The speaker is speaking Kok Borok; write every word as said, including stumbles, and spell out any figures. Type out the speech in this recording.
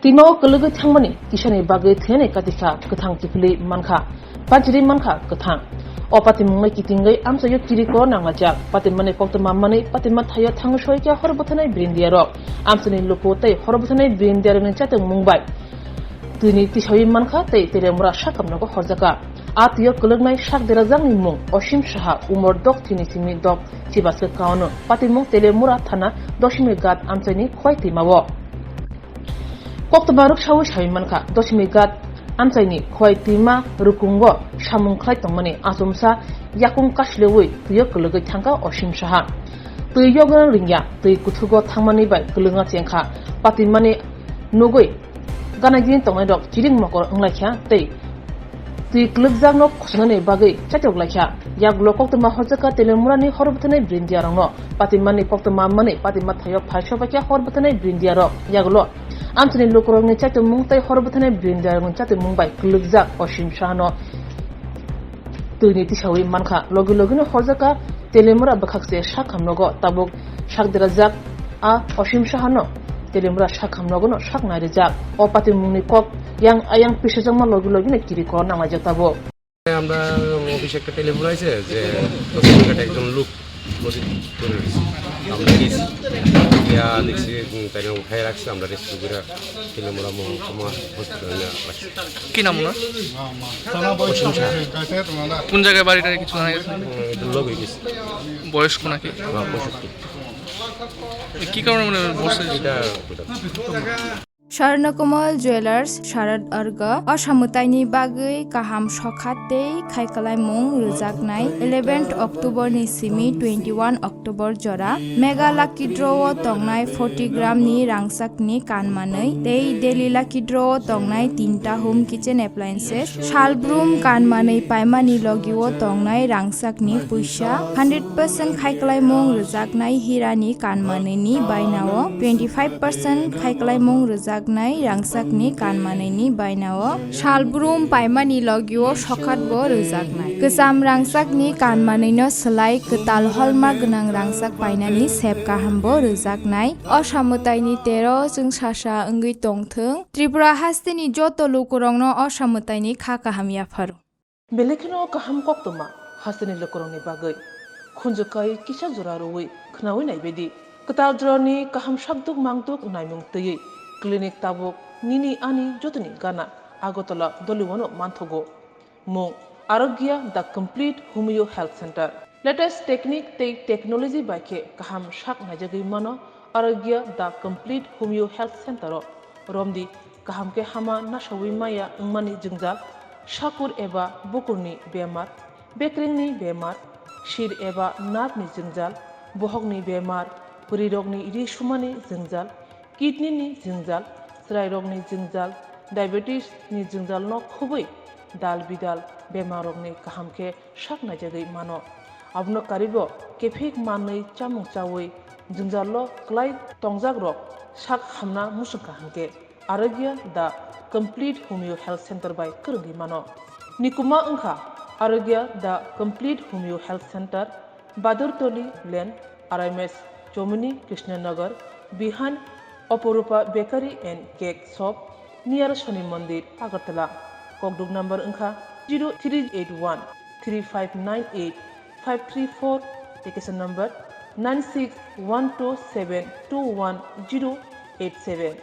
Twima o kwlwgwi thangmani kisani bagwi thwinani katikha kwthang kiphilwi mankha, bajirwi mankha kwthang. O patimungno kitingwi amchaio kiriko nanglajak. Patimani koktwma manwi patima thaio thangwi soikha hor bwthanai brindiarok. Amchaini luku tei hor bwthanai brindiarokni chaitokmung bai twini tisawi mankha tei telemura sakhamnogo horjakha. A twio kwlwknai sak derajakni mung Osim Saha, umor dok thini simi dok chibaske kaono. Patimung Telemura thana Doshimi Ghat amchaini Khowai twimao. Koktwma rwksawi sawi mankha, Doshimi Ghat amchaini Khowai twima rukungo samung khlai tongmani achomsa yakung kaslewi twio kwlwgwi thangkha Osim Saha. Twi yogna ringya, twi kuthugo thangmani bai kwlwngna chengkha, patimani nugwi gana gini tongnairok chiring mokol wnglaikha tei twi kwlwkjakno khosnani bagwi chaitok laikha. Yagulo koktwma horjakha Telemurani hor bwthanai brindiarokno. Patimani koktwma manwi patima thaio phaiso baikha hor bwthanai brindiarok. Yagulo amchaini lukurokni chaitomung tei hor bwthanai brindiarokni chaitomung bai kwlwkjak Osim Sahano twini tisawi mankha. Logi logino horjakha Telemura bwkhakse sakhamnogo tabuk sak derajak. A Osim Sahano Telemura sakhamnogono sak nairijak. O patimungni kok yang ayang pisajakma logi logino kiriko nanglaijak tabuk. আমরা অফিসে একটা টেলিফোন আইছে যে দক্ষিণঘাটে একজন লোক নদীত পড়ে রয়েছে। আমরা গেছি, গিয়া দেখছি, উম, তাই উঠাই রাখছে, আমরা রেস্কিউ করে টেলিমুরা মহকুমা হসপিটালে নিয়ে রাখছি। কি নাম ওনার? প্রশংসা। কোন জায়গায় বাড়িটা কিছু জানা গেছে? উম, এটা লোক হয়ে গেছে। বয়স্ক নাকি? হ্যাঁ, পঁয়ষট্টি। কি কারণে মানে বসে? এটা Swarnakomal Jewelers Sharad Arga o samwtaini bagwi kaham sokha tei khaikhlaimung rwjaknai eleventh October ni simi twenty-one October jora Mega Lucky Draw o tongnai forty gram ni rangchak ni kan manwi tei Daily Lucky Draw o tongnai tinta home kitchen appliances, salbrum kan manwi paimani logi o tongnai rangchak ni puisa, hundred percent khaikhlaimung rwjaknai hira ni kan manwi ni baina o, twenty five percent khaikhlaimung rwjaknai rangchak ni kan manwi ni baina o, salbrum paimani logi o sokhat bo rwjaknai. Kwcham rangchak ni kan manwi no swlai kwtal holma gwnang rangchak painani sep kaham bo rwjaknai. O samwtai ni tero chwngsasa wngwi tongthwng. Tripura haste ni joto lukurokno o samwtai ni kha kaham yapharo. Belai kheno kaham koktwma hasteni lukurokni bagwi. Khunju kai kisa jora rwui khnaui naibaidi. Kwtal jorani kaham sakduk mangduk naimung twiwi clinic tabuk nini ani jotoni gana Agartala Doliwano manthogo. Mung Arogya The Complete Homeo Health Center. Latest technique tei technology bai khe kaham sak naijagwi mano Arogya The Complete Homeo Health Center o. Romdi kaham khe hama nasaui maya wngmani jwngjal, sakur eba bukurni bemar, bekrengni bemar, sir eba nerve ni jwngjal, bohokni bemar, bwrwirokni ri sumani jwngjal, kidney ni jwngjal, chwrairokni jwngjal, diabetes ni jwngjalno khubui dal bidal bemarrokni kaham khe sak naijagwi mano. Abono karibo kephik manwi chamung chaui jwngjalo kwlai tongjakrok sak hamna muchungkha hinkhe Arogya The Complete Homeo Health Center bai kwrwngwi mano. Nikuma wngkha Arogya The Complete Homeo Health Center, Badurtoli Lane, R M S Chomini Krishnanagar, behind Oporupa Bakery and Cake Shop, near Shoni Mandir, Agartala. Kokduk number wngkha zero three eight one three five nine eight five three four, location number nine six one two seven two one zero eight seven.